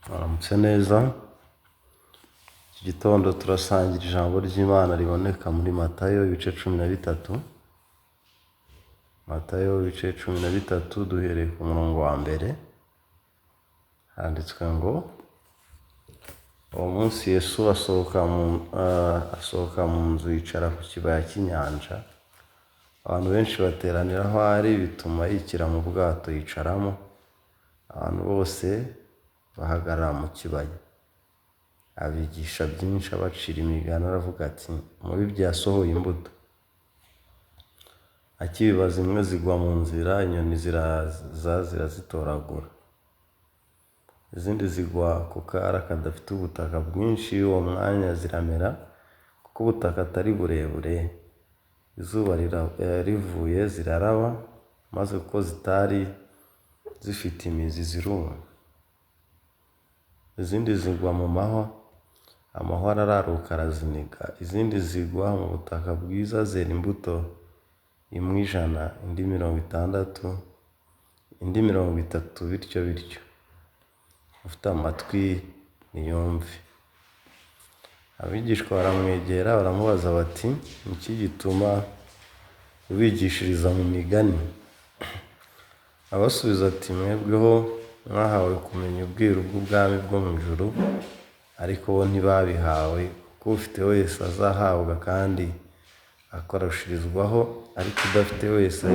Mwaramutse neza. Iki gitondo turasangira ijambo ry'Imana riboneka muri Matayo ibice 13. Matayo ibice 13 duhereye ku murongo wa mbere, handitswe ngo: "Uwo munsi Yesu asohoka mu nzu yicara ku kibaya cy'inyanja. Abantu benshi bateranira aho ari, bituma yikira mu bwato yicaramo, abantu bose bahagarara mu kibaya. Abigisha byinshi abacira imigani, aravuga ati: Umubibyi yasohoye imbuto. Akibiba zimwe zigwa mu nzira, inyoni ziraza zirazitoragura. Izindi zigwa ku kara kadafite ubutaka bwinshi, uwo mwanya ziramera, kuko ubutaka atari burebure. Izuba rivuye ziraraba, maze kuko zitari zifite imizi ziruma. Izindi zigwa mu mahwa, amahwa arararuka araziniga. Izindi zigwa mu butaka bwiza, zera imbuto, imwe 100, indi 60, indi 30, bityo bityo. Ufite amatwi niyumve." Abigishwa baramwegera baramubaza bati: Ni iki gituma ubigishiriza mu migani? Abasubiza ati: Mwebweho mwahawe kumenya ubwiru bw'ubwami bwo mu ijuru, ariko bo ntibabihawe, kuko ufite wese azahabwa kandi akarushirizwaho, ariko udafite wese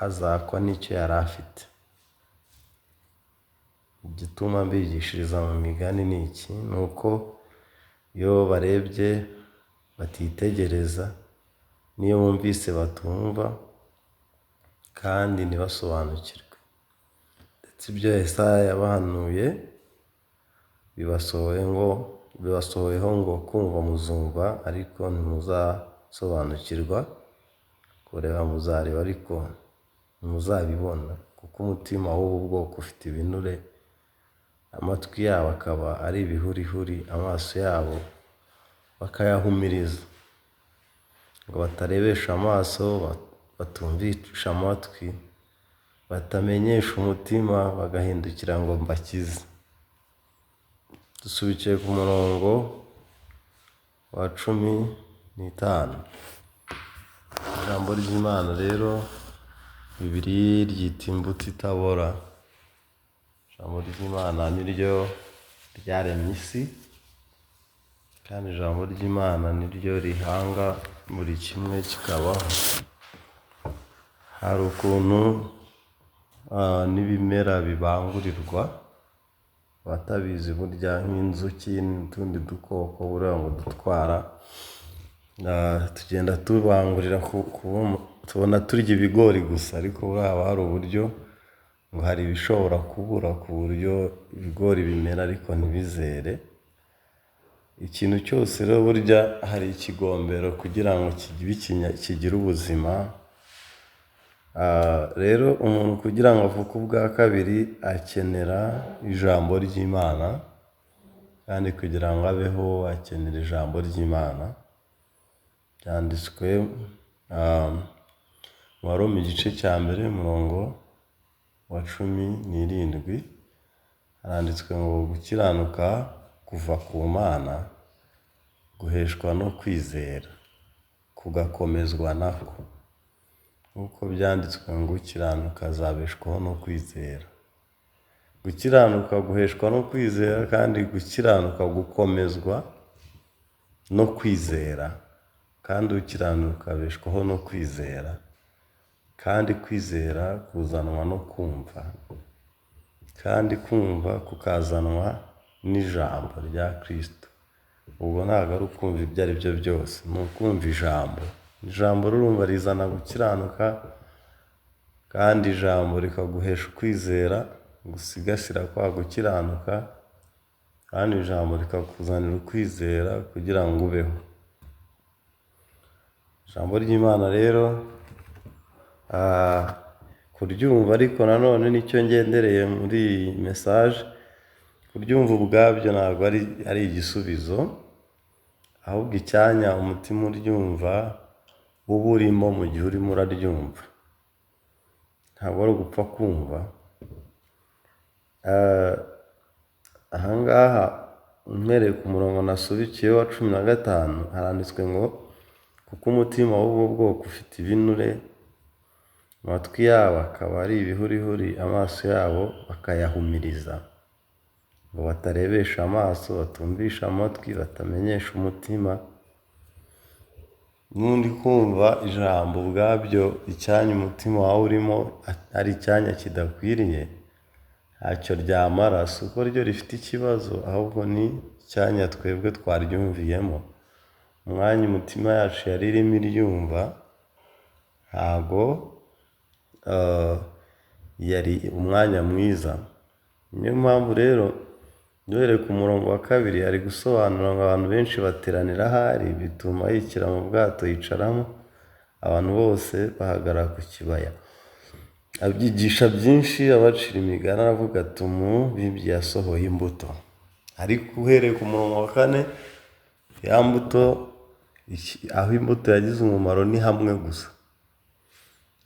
azakwa n'icyo yari afite. Igituma mbigishiriza mu migani ni iki: ni uko iyo barebye batitegereza, n'iyo bumvise batumva kandi ntibasobanukirwe. Ndetse ibyo Yesaya yabahanuye bibasohoyeho ngo: Kumva muzumva ariko ntimuzasobanukirwa, kureba muzareba ariko ntimuzabibona, kuko umutima w'ubu bwoko ufite ibinure, amatwi yabo akaba ari ibihurihuri, amaso yabo bakayahumiriza, ngo batarebesha amaso, batumvisha amatwi, batamenyesha umutima, bagahindukira ngo mbakize." Dusubikiye ku murongo wa 15. Ijambo ry'Imana rero Bibiliya ryita imbuto itabora. Ijambo ry'Imana niryo ryaremye isi, kandi ijambo ry'Imana niryo rihanga buri kimwe kikabaho. Hari ukuntu n'ibimera bibangurirwa, abatabizi burya nk'inzuki n'utundi dukoko buriya ngo dutwara, tugenda tubangurira, tubona turya ibigori gusa, ariko buriya haba hari uburyo ngo hari ibishobora kubura ku buryo ibigori bimera ariko ntibizere. Ikintu cyose rero burya hari ikigombero kugira ngo kigire ubuzima. Rero umuntu kugira ngo avuke ubwa kabiri akenera ijambo ry'Imana, kandi kugira ngo abeho akenera ijambo ry'Imana. Byanditswe mu Baroma igice cya mbere umurongo wa 17, haranditswe ngo: Gukiranuka kuva ku Mana guheshwa no kwizera, kugakomezwa nako, nk'uko byanditswe ngo: Ukiranuka azabeshwaho no kwizera. Gukiranuka guheshwa no kwizera, kandi gukiranuka gukomezwa no kwizera, kandi ukiranuka abeshwaho no kwizera, kandi kwizera kuzanwa no kumva, kandi kumva kukazanwa n'ijambo rya Kristo. Ubwo ntabwo ari ukumva ibyo ari byo byose, ni ukumva ijambo. Ijambo rurumva rizana gukiranuka, kandi ijambo rikaguhesha ukwizera gusigasira kwa gukiranuka, kandi ijambo rikakuzanira ukwizera kugira ngo ubeho. Ijambo ry'Imana rero kuryumva, ariko nanone nicyo ngendereye muri iyi message, kuryumva ubwabyo ntabwo ari igisubizo, ahubwo icyanya umutima uryumva uba urimo mu gihe urimo uraryumva. Ntabwo ari ugupfa kumva. Ahangaha mpereye ku murongo nasubikiyeho wa 15, haranditswe ngo kuko umutima w'ubwo bwoko ufite ibinure, amatwi yabo akaba ari ibihurihuri, amaso yabo bakayahumiriza, ngo batarebesha amaso, batumvisha amatwi, batamenyesha umutima. N'undi kumva ijambo ubwabyo, icyanya umutima wawe urimo ari icyanya kidakwiriye, ntacyo ryamara. Si uko ryo rifite ikibazo, ahubwo ni icyanya twebwe twaryumviyemo. Umwanya umutima yacu yari irimo iryumva, ntago yari umwanya mwiza. Niyo mpamvu rero duhereye ku murongo wa 2 ari gusobanura ngo abantu benshi bateranira ahari, bituma yikira mu bwato yicaramo, abantu bose bahagarara ku kibaya. Abyigisha byinshi, abacira imigani, aravuga ati umubibyi yasohoye imbuto. Ariko uhereye ku murongo wa 4, ya mbuto, aho imbuto yagize umumaro ni hamwe gusa.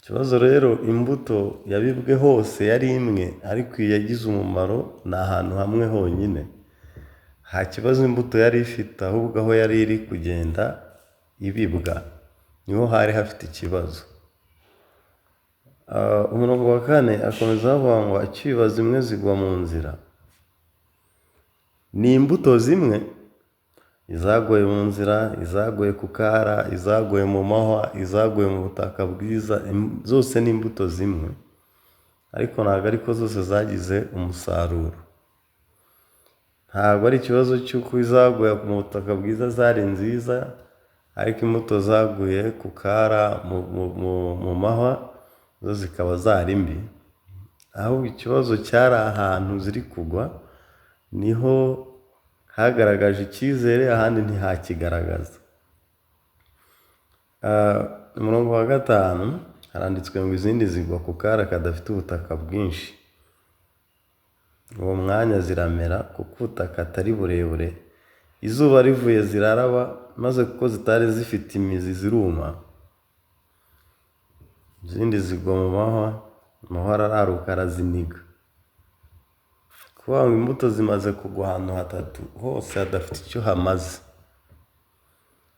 Ikibazo rero, imbuto yabibwe hose yari imwe, ariko iyi yagize umumaro ni ahantu hamwe honyine. Nta kibazo imbuto yari ifite, ahubwo aho yari iri kugenda ibibwa niho hari hafite ikibazo. Umurongo wa 4 akomeza avuga ngo akiba zimwe zigwa mu nzira. Ni imbuto zimwe, izaguye mu nzira, izaguye ku kara, izaguye mu mahwa, izaguye mu butaka bwiza, zose ni imbuto zimwe, ariko ntabwo ariko zose zagize umusaruro. Ntabwo ari ikibazo cy'uko izaguye mu butaka bwiza zari nziza, ariko imbuto zaguye ku kara, mu mahwa, zo zikaba zari mbi. Ahubwo ikibazo cyari ahantu ziri kugwa, niho hagaragaje icyizere, ahandi ntihakigaragaza. Umurongo wa 5 haranditswe ngo izindi zigwa ku kara kadafite ubutaka bwinshi. Uwo mwanya ziramera kuko ubutaka atari burebure. Izuba rivuye ziraraba, maze kuko zitari zifite imizi ziruma. Izindi zigwa mu mahwa, amahwa arararuka araziniga. Kuvuga ngo imbuto zimaze kugwa ahantu hatatu hose hadafite icyo hamaze.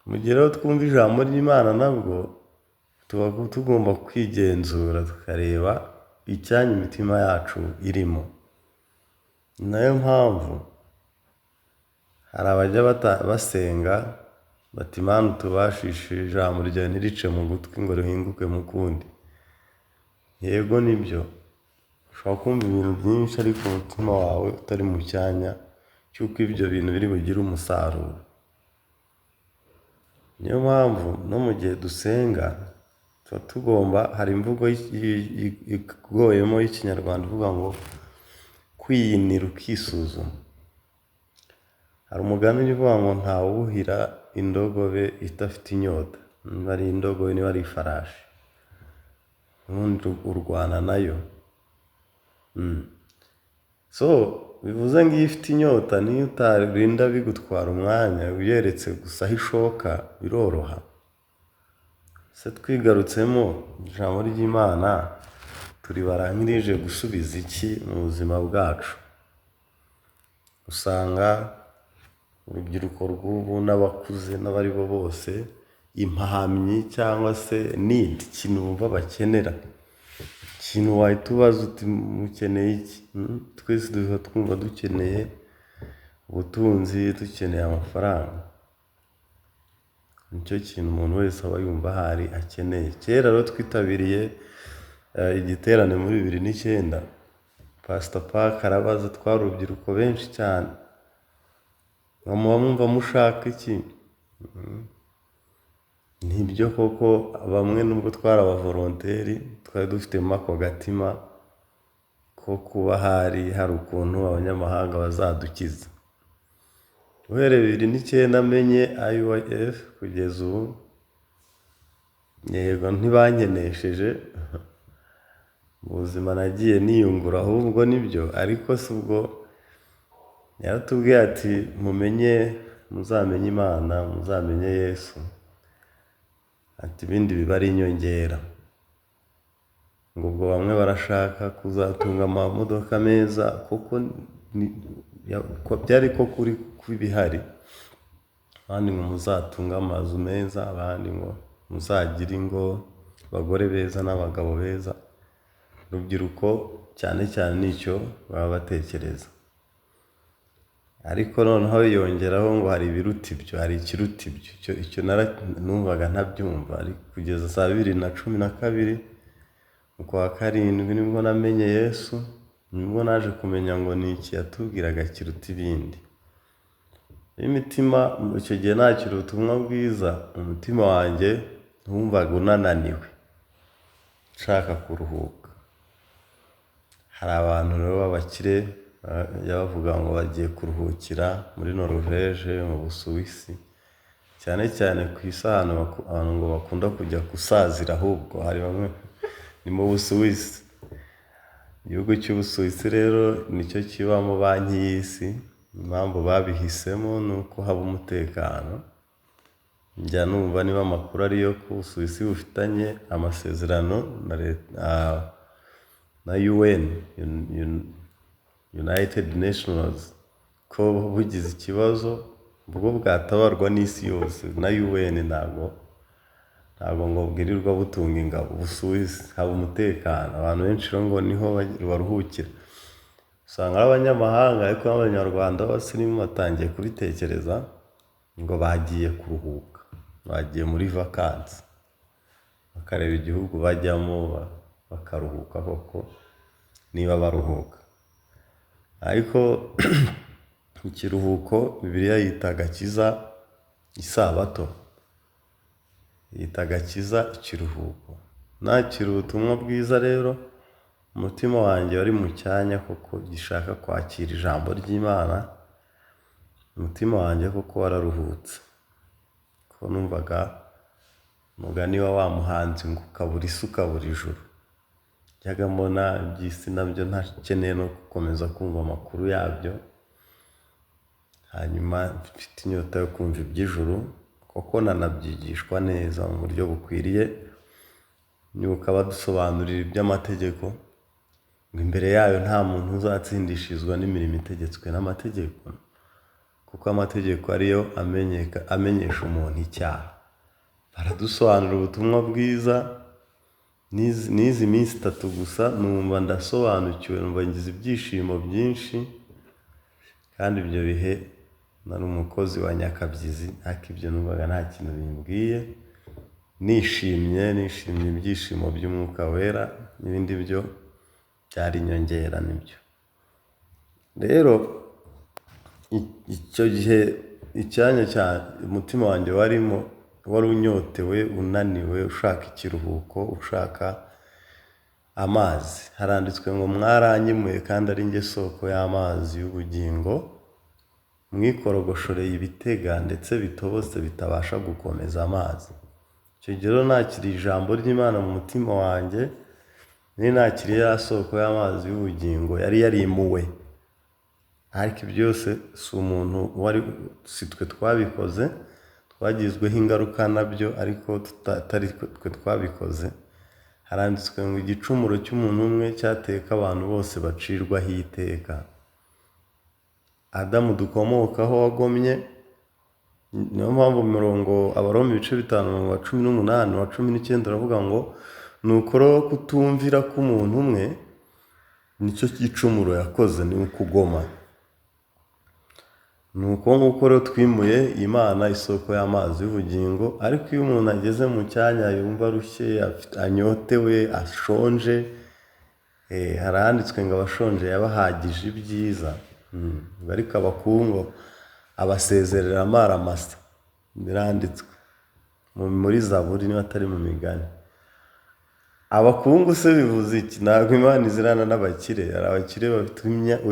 Mu gihe rero twumva ijambo ry'Imana, nabwo tuba tugomba kwigenzura tukareba icyanya imitima yacu irimo. Ni nayo mpamvu hari abajya basenga bati Mana utubashishe ijambo ryawe ntirice mu gutwi ngo rihinguke mu kundi. Yego nibyo, ushobora kumva ibintu byinshi ariko umutima wawe utari mu cyanya cy'uko ibyo bintu biri bugire umusaruro. Niyo mpamvu no mu gihe dusenga tuba tugomba, hari imvugo igoyemo y'Ikinyarwanda ivuga ngo kwiyinira ukisuzuma. Hari umugani uvuga ngo ntawuhira indogobe idafite inyota, niba ari indogobe niba ari ifarashi, ubundi urwana nayo. So bivuze ngo iyo ifite inyota niyo utarinda bigutwara umwanya, uyeretse gusa aho ishoka biroroha. Se twigarutsemo ijambo ry'Imana turibara nk'irije gusubiza iki mu buzima bwacu? Usanga urubyiruko rw'ubu n'abakuze n'abari bo bose, impahamyi cyangwa se need, ikintu bumva bakenera, ikintu wahita ubaza uti mukeneye iki? Twese duhora twumva dukeneye ubutunzi, dukeneye amafaranga. Nicyo kintu umuntu wese aba yumva ahari akeneye. Kera rero twitabiriye igiterane muri 2009, Pastor Park arabaza, twari urubyiruko benshi cyane, ngo muba mwumva mushaka iki? Nibyo koko bamwe nubwo twari abavolonteri, twari dufitemo ako gatima ko kuba hari ukuntu abanyamahanga bazadukiza. Uhereye 2009 menye IYF kugeza ubu, yego ntibankenesheje, mu buzima nagiye niyungura ahubwo nibyo, ariko si ubwo yaratubwiye ati mumenye, muzamenye Imana, muzamenye Yesu, ati ibindi biba ari inyongera. Ngo ubwo bamwe barashaka kuzatunga amamodoka meza, kuko Byari ko kuri kw'ibihari. Abandi ngo muzatunge amazu meza, abandi ngo muzagire ingo, abagore beza n'abagabo beza. Urubyiruko cyane cyane nicyo baba batekereza. Ariko noneho yongeraho ngo hari ibiruta ibyo, hari ikiruta ibyo. Icyo numvaga ntabyumva, ariko kugeza saa 2012 mu kwa 7 nibwo namenye Yesu, nibwo naje kumenya ngo ni iki yatubwiraga kiruta ibindi. Imitima icyo gihe nakira ubutumwa bwiza, umutima wanjye wumvaga unananiwe, nshaka kuruhuka. Hari abantu rero b'abakire bajya bavuga ngo bagiye kuruhukira muri Norvège, mu Busuwisi, cyane cyane ku isi ahantu abantu ngo bakunda kujya gusazira, ahubwo hari bamwe ni mu Busuwisi. Igihugu cy'Ubusuwisi rero nicyo kibamo banki y'isi. Impamvu babihisemo ni uko haba umutekano. Njya numva niba amakuru ariyo ko Ubusuwisi bufitanye amasezerano na leta na UN, United Nations, ko bugize ikibazo ubwo bwatabarwa n'isi yose na UN. Ntabwo ngo bwirirwa butunga ingabo. Ubusuwisi haba umutekano, abantu benshi rero ngo niho baruhukira. Usanga ari abanyamahanga, ariko n'abanyarwanda b'abasirimu batangiye kubitekereza ngo bagiye kuruhuka, bagiye muri vakansi, bakareba igihugu bajyamo bakaruhuka koko niba baruhuka. Ariko ikiruhuko Bibiliya yita agakiza isabato, yita agakiza ikiruhuko. Nakira ubutumwa bwiza rero, umutima wanjye wari mu cyanya koko gishaka kwakira ijambo ry'Imana, umutima wanjye koko wararuhutse. Ko numvaga umugani wa wa muhanzi ngo ukabura isi ukabura ijuru. Njyaga mbona iby'isi nabyo ntakeneye no gukomeza kumva amakuru yabyo, hanyuma mfite inyota yo kumva iby'ijuru, kuko nanabyigishwa neza mu buryo bukwiriye. Nibuka badusobanurira iby'amategeko, ngo imbere yayo nta muntu uzatsindishirizwa n'imirimo itegetswe n'amategeko, kuko amategeko ariyo amenyesha umuntu icyaha. Baradusobanurira ubutumwa bwiza, n'izi minsi 3 gusa numva ndasobanukiwe, numva ngize ibyishimo byinshi. Kandi ibyo bihe nari umukozi wa nyakabyizi, ariko ibyo numvaga nta kintu bimbwiye. Nishimye ibyishimo by'Umwuka Wera, n'ibindi byo byari inyongera nibyo. Rero icyo gihe icyanya cya umutima wanjye warimo wari unyotewe, unaniwe, ushaka ikiruhuko, ushaka amazi. Haranditswe ngo mwaranyimuye kandi ari njye soko y'amazi y'ubugingo, mwikorogoshoreye ibitega ndetse bitobose bitabasha gukomeza amazi. Icyo gihe rero nakiriye ijambo ry'Imana mu mutima wanjye, nari nakiriye ya soko y'amazi y'ubugingo yari yarimuwe. Ariko byose si umuntu wari, si twe twabikoze, twagizweho ingaruka nabyo, ariko tutari twe twabikoze. Haranditswe ngo igicumuro cy'umuntu umwe cyateye ko abantu bose bacirwaho iteka. Adamu dukomokaho wagomye, niyo mpamvu mirongo Abaroma ibice 5 wa 18 wa 19 aravuga ngo nuko rero kutumvira k'umuntu umwe nicyo gicumuro yakoze, ni ukugoma. Nuko nguko rero twimuye Imana isoko y'amazi y'ubugingo. Ariko iyo umuntu ageze mu cyanya yumva arushye, anyotewe, ashonje, haranditswe ngo abashonje yabahagije ibyiza, ariko abakungu abasezerera amaramasa. Biranditswe muri Zaburi niba atari mu migani. Abakungu se bivuze iki? Ntabwo Imana izirana n'abakire. Hari abakire bafite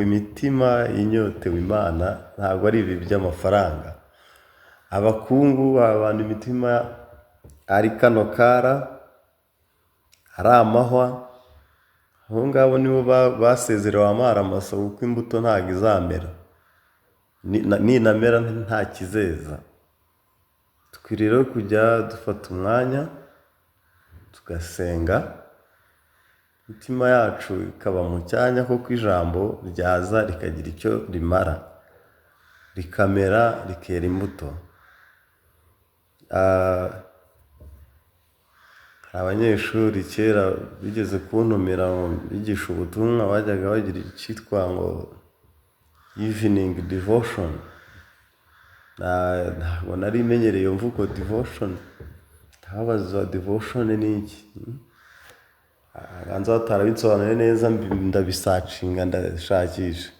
imitima inyotewe Imana, ntabwo ari ibi by'amafaranga. Abakungu abantu imitima ari kano kara, ari amahwa, abo ngabo nibo basezerewe amaramasa, kuko imbuto ntabwo izamera, ninamera nta kizeza. Dukwiriye rero kujya dufata umwanya tugasenga. Imitima yacu ikaba mu cyanya kuko ijambo ryaza rikagira icyo rimara, rikamera, rikera imbuto. Hari abanyeshuri kera bigeze kuntumira ngo bigisha ubutumwa, bajyaga bagira icyitwa ngo evening devotion. Ntabwo nari menyereye iyo mvugo devotion. Ndababaza, devotion ni iki? Banza batarabisobanuye neza, ndabisearchinga, ndashakisha.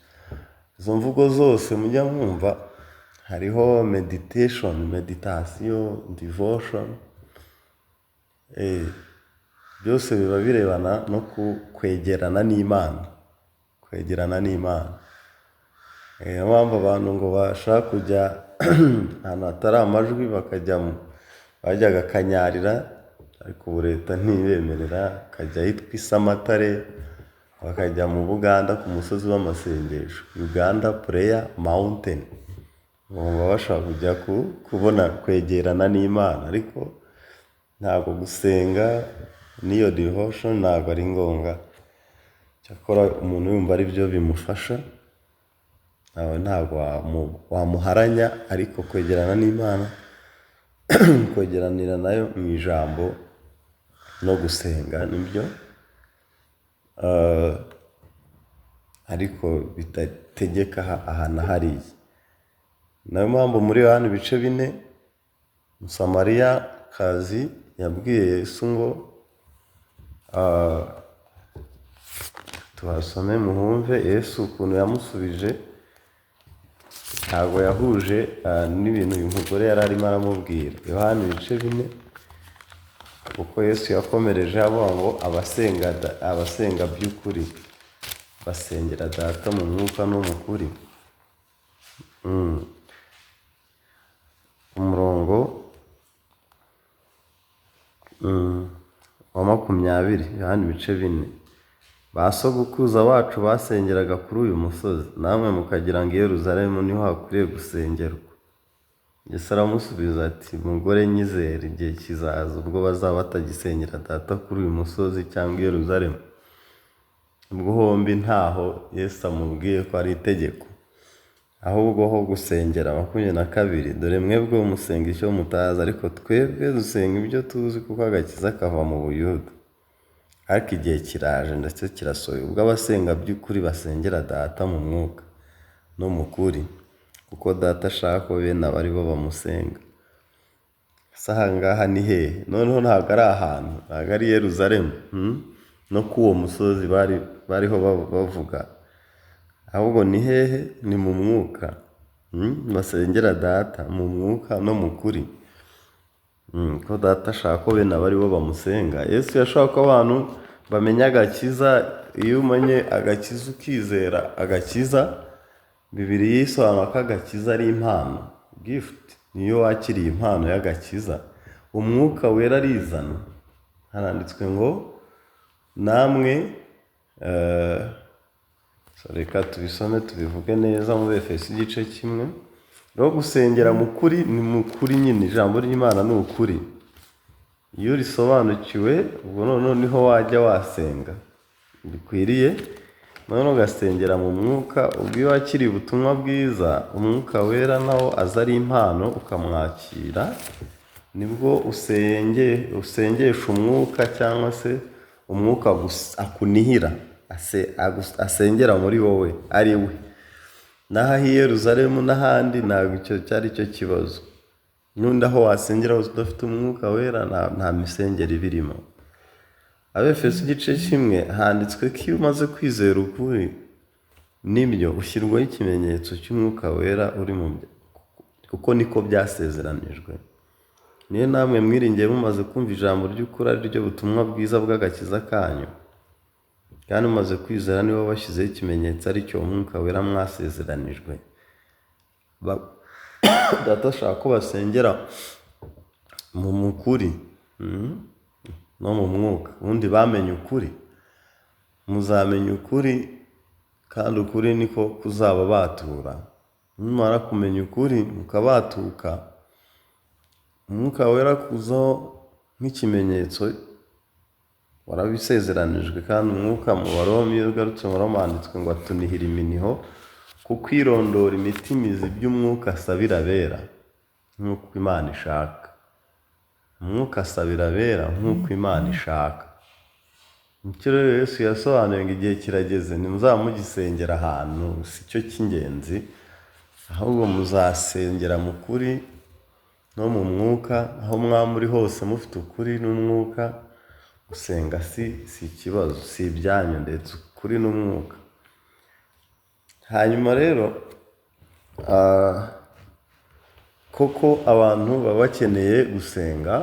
Izo mvugo zose mujya mwumva, hariho meditation, meditation, devotion, byose biba birebana no kwegerana n'Imana, kwegerana n'Imana. Niyo mpamvu abantu ngo bashaka kujya ahantu hatari amajwi bakajya bajyaga Kanyarira, ariko ubu leta ntibemerera, bakajya ahitwa Isamatare, bakajya mu Buganda ku musozi w'amasengesho, Uganda Prayer Mountain. Bumva bashaka kujya kubona kwegerana n'Imana, ariko ntabwo gusenga n'iyo devotion ntabwo ari ngombwa. Cyakora umuntu yumva ari byo bimufasha, nawe ntabwo wamuharanya, ariko kwegerana n'Imana, kwegeranira nayo mu ijambo no gusenga nibyo, ariko bidategeka aha na hariya. Niyo mpamvu muri Yohana ibice 4, Umusamariyakazi yabwiye Yesu ngo, tuhasome muhumve Yesu ukuntu yamusubije, ntabwo yahuje n'ibintu uyu mugore yari arimo aramubwira. Yohana ibice 4, kuko Yesu yakomereje avuga ngo abasenga by'ukuri basengera Data mu mwuka no mu kuri. Umurongo wa 20, Yohana ibice 4. Ba sogokuruza bacu basengeraga kuri uyu musozi, namwe mukagira ngo i Yerusalemu niho hakwiriye gusengerwa. Yesu aramusubiza ati: mugore, nyizera, igihe kizaza ubwo bazaba batagisengera Data kuri uyu musozi cyangwa i Yerusalemu. Ubwo hombi ntaho Yesu amubwiye ko ari itegeko, ahubwo ho gusengera. 22, dore mwebwe musenga icyo mutazi, ariko twebwe dusenga ibyo tuzi, kuko agakiza kava mu Buyuda. Ariko igihe kiraje ndetse kirasohoye, ubwo abasenga by'ukuri basengera Data mu mwuka no mu kuri, kuko Data ashaka ko bene abo ari bo bamusenga. Ese aha ngaha ni hehe? Noneho ntabwo ari ahantu, ntabwo ari Yeruzalemu, No ku uwo musozi bariho bavuga, ahubwo ni hehe? Ni mu mwuka. Basengera Data mu mwuka no mu kuri, ko Data ashaka ko bene abo ari bo bamusenga. Yesu yashaka ko abantu bamenya agakiza. Iyo umenye agakiza, ukizera agakiza, Bibiliya isobanura ko agakiza ari impano, gift. Niyo wakiriye impano y'agakiza, Umwuka Wera arizana. Haranditswe ngo namwe, reka tubisome tubivuge neza mu Efeso igice 1. Rero gusengera mu kuri ni mu kuri nyine, ijambo ry'Imana ni ukuri. Iyo risobanukiwe, ubwo noneho niho wajya wasenga bikwiriye, noneho ugasengera mu mwuka. Ubwo iyo wakiriye ubutumwa bwiza, Umwuka Wera nawo aza ari impano, ukamwakira, nibwo usengesha umwuka, cyangwa se umwuka akunihira, asengera muri wowe ari we. Naho aho i Yeruzalemu n'ahandi ntabwo icyo cyari cyo kibazo. N'undi aho wasengera hose udafite Umwuka Wera, nta misengere iba irimo. Abefeso igice 1, handitswe ko iyo umaze kwizera ukuri nibyo, ushyirwaho ikimenyetso cy'Umwuka Wera uri mu, kuko niko byasezeranijwe. Niyo namwe mwiringiye mumaze kumva ijambo ry'ukuri, ari ryo butumwa bwiza bw'agakiza kanyu, kandi mumaze kwizera, nibo bashyizeho ikimenyetso, ari cyo Umwuka Wera mwasezeranijwe. Data ashaka ko basengera mu kuri no mu mwuka. Ubundi bamenye ukuri, muzamenya ukuri kandi ukuri niko kuzaba batura. Nimumara kumenya ukuri mukabatuka, Umwuka Wera kuzaho nk'ikimenyetso. Warabisezeranijwe kandi umwuka mu Baroma, iyo ugarutse mu Baroma handitswe ngo atunihira iminiho kuko irondora imitima izi iby'umwuka asabira abera nk'uko Imana ishaka. Umwuka asabira abera nk'uko Imana ishaka. Nicyo rero Yesu yasobanuye ngo igihe kirageze ntimuzamugisengera ahantu, si cyo cy'ingenzi, ahubwo muzasengera mu kuri no mu mwuka, aho mwaba muri hose mufite ukuri n'umwuka. Gusenga si ikibazo, si ibyanyu, ndetse ukuri n'umwuka. Hanyuma rero koko abantu baba bakeneye gusenga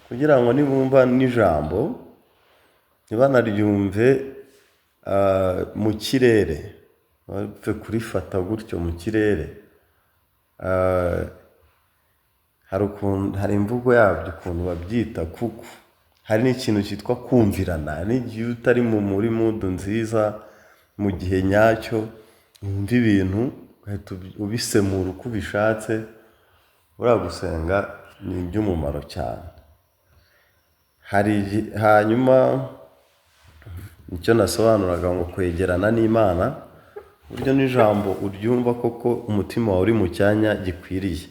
kugira ngo nibumva n'ijambo ntibanaryumve mu kirere, bapfe kurifata gutyo mu kirere. Hari ukuntu, hari imvugo yabyo ukuntu babyita, kuko hari n'ikintu cyitwa kumvirana. Hari n'igihe utari muri mood nziza mu gihe nyacyo, wumva ibintu ugahita ubisemura uko ubishatse. Buriya gusenga ni iby'umumaro cyane. Hanyuma icyo nasobanuraga ngo kwegerana n'Imana, buryo n'ijambo uryumva koko umutima wawe uri mu cyanya gikwiriye.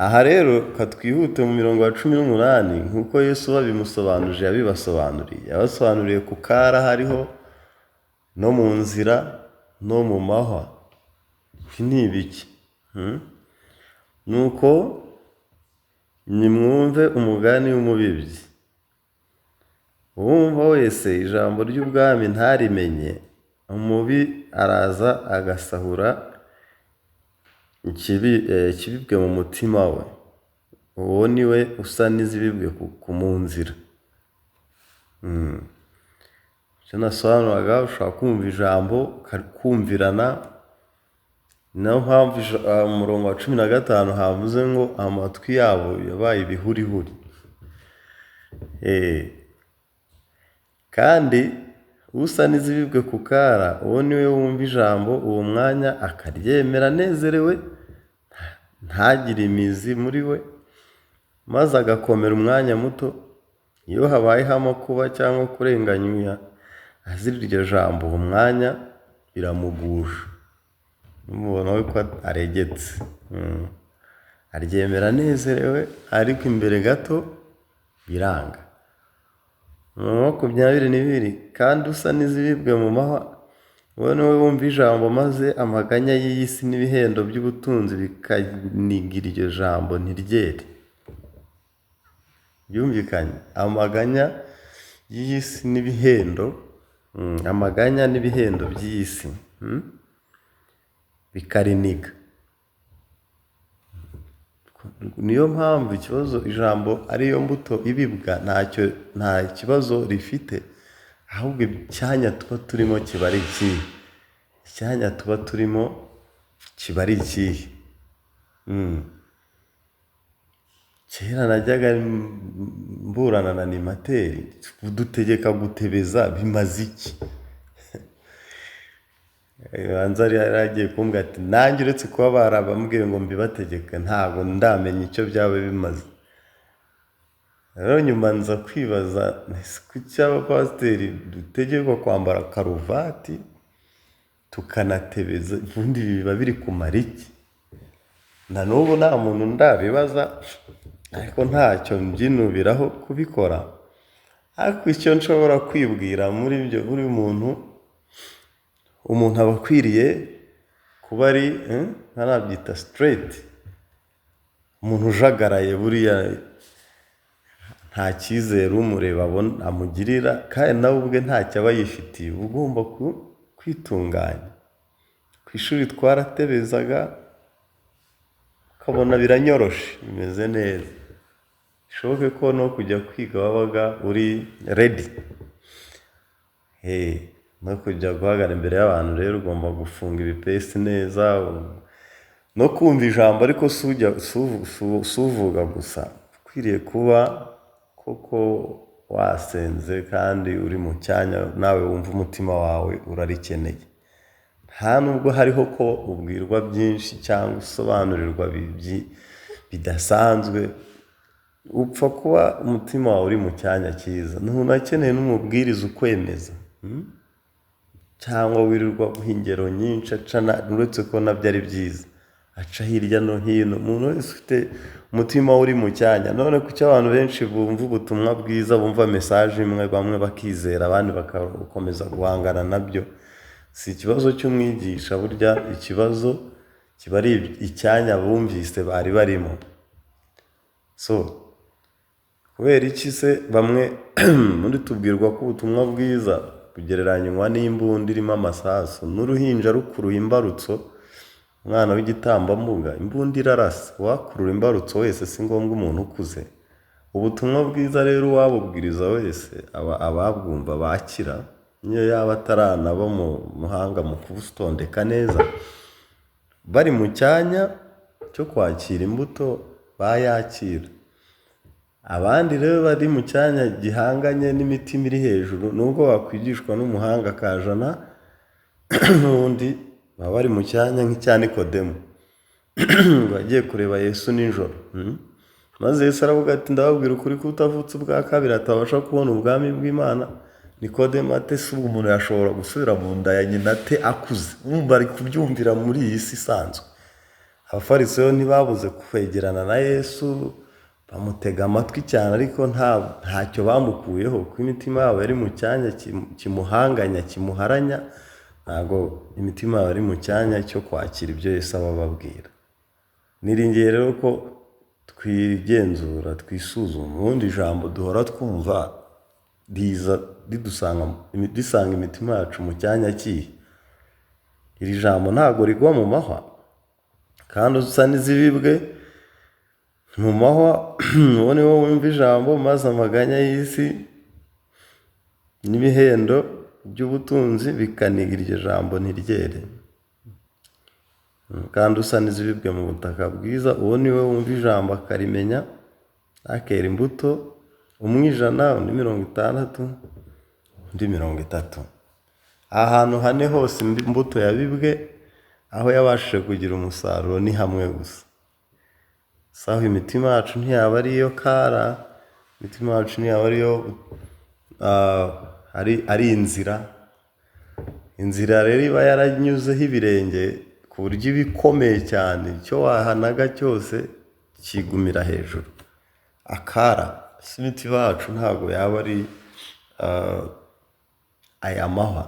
Aha rero katwihute mu mirongo ya 18, nk'uko Yesu babimusobanuje yabibasobanuriye. Yabasobanuriye ku kara hariho no mu nzira no mu mahwa. Ibi ni ibiki? Nuko nimwumve umugani w'umubibyi. Uwumva wese ijambo ry'ubwami ntarimenye, umubi araza agasahura ikibibwe mu mutima we. Uwo ni we usa n'izibibwe mu nzira. Icyo nasobanuraga, ushobora kumva ijambo ukakumvirana. Niyo mpamvu umurongo wa 15 havuze ngo amatwi yabo yabaye ibihurihuri. Kandi usa n'izibibwe ku kara, uwo ni we wumva ijambo uwo mwanya akaryemera anezerewe, ntagire imizi muri we, maze agakomera umwanya muto. Iyo habayeho amakuba cyangwa kurenganywa azira iryo jambo, uwo mwanya biramugusha. Mubona we ko aregetse, aryemera anezerewe, ariko imbere gato biranga. Mu 22, kandi usa n'izibibwe mu mahwa, uwo ni we wumva ijambo, maze amaganya y'iyi si n'ibihendo by'ubutunzi bikaniga iryo jambo ntiryere. Byumvikanye, amaganya y'iyi si n'ibihendo, amaganya n'ibihendo by'iyi si, bikariniga. Niyo mpamvu ikibazo ijambo ariyo mbuto ibibwa, ntacyo, nta kibazo rifite, ahubwo icyanya tuba turimo kiba ari ikihe? Icyanya tuba turimo kiba ari ikihe? Kera najyaga mburana na animateri, udutegeka gutebeza bimaze iki? Banza yari agiye kumbwira ati nanjye uretse kuba barabambwiye ngo mbibategeke, ntabwo ndamenya icyo byaba bimaze. Rero nyuma nza kwibaza, kuki abapasiteri dutegekwa kwambara karuvati tukanatebeza, ubundi biba biri kumara iki? Na n'ubu nta muntu ndabibaza, ariko ntacyo mbyinubiraho kubikora. Ariko icyo nshobora kwibwira muri ibyo, buri muntu, umuntu aba akwiriye kuba ari ntarabyita straight. Umuntu ujagaraye buriya nta cyizere umureba amugirira, kandi nawe ubwe ntacyo aba yifitiye. Uba ugomba kwitunganya. Ku ishuri twaratebezaga, ukabona biranyoroshe, bimeze neza. Bishoboke ko no kujya kwiga wabaga uri ready. No kujya guhagarara imbere y'abantu rero ugomba gufunga ibipesi neza, no kumva ijambo, ariko si uvuga gusa. Ukwiriye kuba koko wasenze kandi uri mu cyanya, nawe wumva umutima wawe urarikeneye. Nta nubwo hariho ko ubwirwa byinshi cyangwa usobanurirwa bidasanzwe. Upfa kuba umutima wawe uri mu cyanya cyiza, ntunakeneye n'umubwiriza ukwemeza cyangwa wirirwa guha ingero nyinshi acana, uretse ko nabyo ari byiza, aca hirya no hino. Umuntu wese ufite umutima we uri mu cyanya. None kuki abantu benshi bumva ubutumwa bwiza, bumva message imwe, bamwe bakizera, abandi bagakomeza guhangana nabyo? Si ikibazo cy'umwigisha, burya ikibazo kiba ari icyanya bumvise bari barimo. So kubera iki se bamwe muri tubwirwa ko ubutumwa bwiza bugereranywa n'imbunda irimo amasasu n'uruhinja rukuruye imbarutso, umwana w'igitambambuga, imbunda irarasa, uwakurura imbarutso wese, si ngombwa umuntu ukuze. Ubutumwa bwiza rero uwabubwiriza wese aba ababwumva bakira, niyo yaba ataranaba mu muhanga mu kubutondeka neza, bari mu cyanya cyo kwakira imbuto bayakira. Abandi rero bari mu cyanya gihanganye n'imitima iri hejuru, nubwo wakwigishwa n'umuhanga akajana, n'ubundi baba bari mu cyanya nk'icya Nikodemu ngo agiye kureba Yesu nijoro. Maze Yesu aravuga ati: "Ndababwira ukuri ko utavutse ubwa kabiri atabasha kubona ubwami bw'Imana." Nikodemu ati: "Ese ubwo umuntu yashobora gusubira mu nda ya nyina ate akuze?" Urumva ari kubyumvira muri iyi si isanzwe. Abafarisayo ntibabuze kwegerana na Yesu, bamutega amatwi cyane, ariko ntacyo bamukuyeho, kuko imitima yabo yari mu cyanya kimuhanganya, kimuharanya. Ntabwo imitima yabo yari mu cyanya cyo kwakira ibyo Yesu aba ababwira. Niringiye rero ko twigenzura, twisuzuma. Ubundi ijambo duhora twumva riza ridusanga, risanga imitima yacu mu cyanya kihe? Iri jambo ntabwo rigwa mu mahwa, kandi usa n'izibibwe mu mahwa, uwo ni wo wumva ijambo, maze amaganya y'isi n'ibihendo by'ubutunzi bikaniga iryo jambo ntiryere. Kandi usa n'izibibwe mu butaka bwiza, uwo ni we wumva ijambo akarimenya, akera imbuto, umwe 100, undi 60, undi 30. Ahantu hane hose imbuto yabibwe, aho yabashije kugira umusaruro ni hamwe gusa. Saho imitima yacu ntiyaba ariyo kara, imitima yacu ntiyaba ariyo ari inzira. Inzira rero iba yaranyuzeho ibirenge, ku buryo iba ikomeye cyane, icyo wahanaga cyose kigumira hejuru. Akara si imitima yacu ntabwo yaba ari aya mahwa,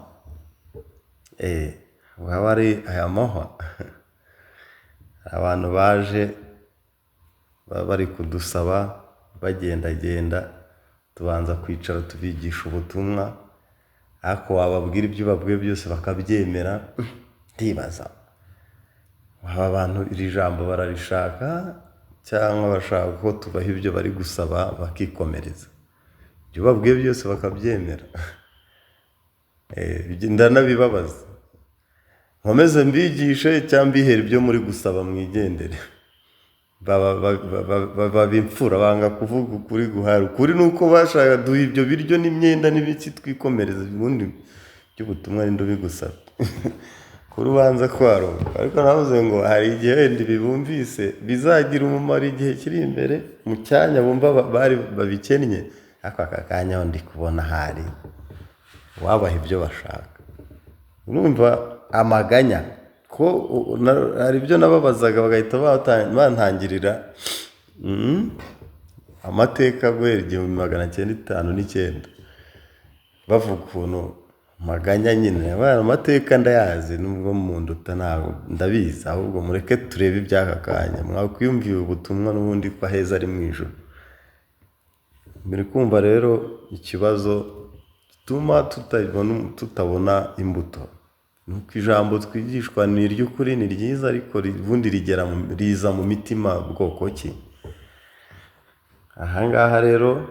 yaba ari aya mahwa. Abantu baje baba bari kudusaba bagendagenda, tubanza kwicara tubigisha ubutumwa, ariko wababwira ibyo ubabwiye byose bakabyemera. Ndibaza, aba bantu iri jambo bararishaka cyangwa bashaka ko tubaha ibyo bari gusaba bakikomereza? Ibyo ubabwiye byose bakabyemera. Ndanabibabaza, nkomeze mbigishe cyangwa mbihere ibyo muri gusaba mwigendere? Baba imfura, banga kuvuga ukuri guhari. Ukuri ni uko bashaka duha ibyo biryo n'imyenda n'ibiki twikomereza, ubundi by'ubutumwa ninde ubigusaba? Kuri ubanza kwaruka. Ariko navuze ngo hari igihe wenda ibi bumvise bizagira umumaro igihe kiri imbere, mu cyanya bumva bari babikennye, ariko aka kanya aho ndi kubona hari wabaha ibyo bashaka. Urumva amaganya ko hari ibyo nababazaga bagahita bantangirira amateka guhera 1959, bavuga ukuntu maganya nyine. Amateka ndayazi, nubwo munduta ntabwo ndabizi, ahubwo mureke turebe iby'aka kanya. Mwakwiyumviye ubutumwa n'ubundi ko aheza ari mu ijuru. Muri kumva rero ikibazo gituma tutabona imbuto ni uko ijambo twigishwa ni iry'ukuri, ni ryiza, ariko ubundi riza mu mitima bwoko ki? Aha ngaha rero,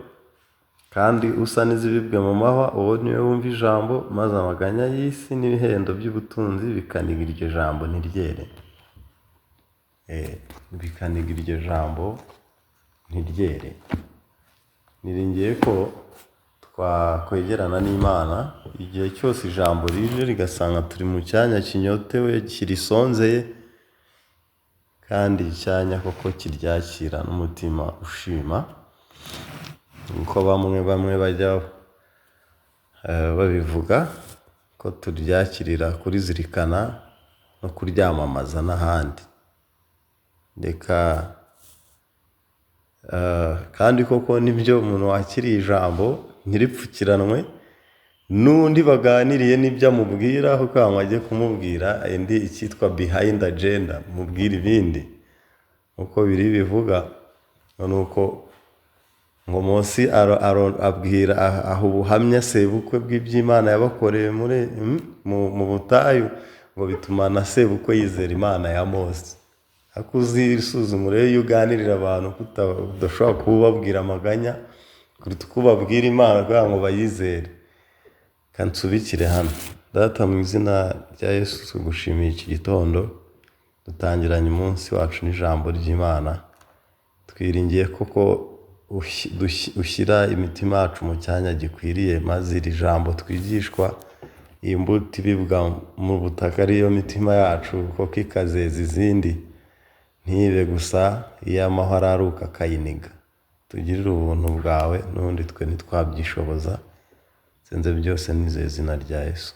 kandi usa n'izibibwe mu mahwa, uwo niwe wumva ijambo, maze amaganya y'isi n'ibihendo by'ubutunzi bikaniga iryo jambo ntiryere. Bikaniga iryo jambo ntiryere. Niringiye ko twakwegerana n'Imana igihe cyose ijambo rije rigasanga turi mu cyanya kinyotewe, kirisonzeye, kandi icyanya koko kiryakira n'umutima ushima. Nkuko bamwe bamwe bajya babivuga ko turyakirira kurizirikana no kuryamamaza n'ahandi. Reka kandi koko nibyo, umuntu wakiriye ijambo ntiripfukiranwe n'undi baganiriye n'ibyo amubwira, aho kugira ngo ajye kumubwira indi icyitwa behind agenda, mubwira ibindi. Uko biri bivuga ni uko ngo Mose abwira, aha ubuhamya sebukwe bw'iby'Imana yabakoreye muri mu butayu, ngo bituma na sebukwe yizera Imana ya Mose. Ariko uzisuzume urebe iyo uganirira abantu ko udashobora kuba ubabwira amaganya kuruta uko ubabwira Imana kugira ngo bayizere. Reka nsubikire hano. Data, mu izina rya Yesu, tugushimiye iki gitondo dutangiranye umunsi wacu n'ijambo ry'Imana. Twiringiye koko ushyira imitima yacu mu cyanya gikwiriye, maze iri jambo twigishwa, iyi mbuto ibibwa mu butaka ariyo mitima yacu, koko ikazeza izindi, ntibe gusa iy'amahwa araruka akayiniga. Tugirire ubuntu bwawe, n'ubundi twe ntitwabyishoboza. Nsenze byose nizeye izina rya Yesu.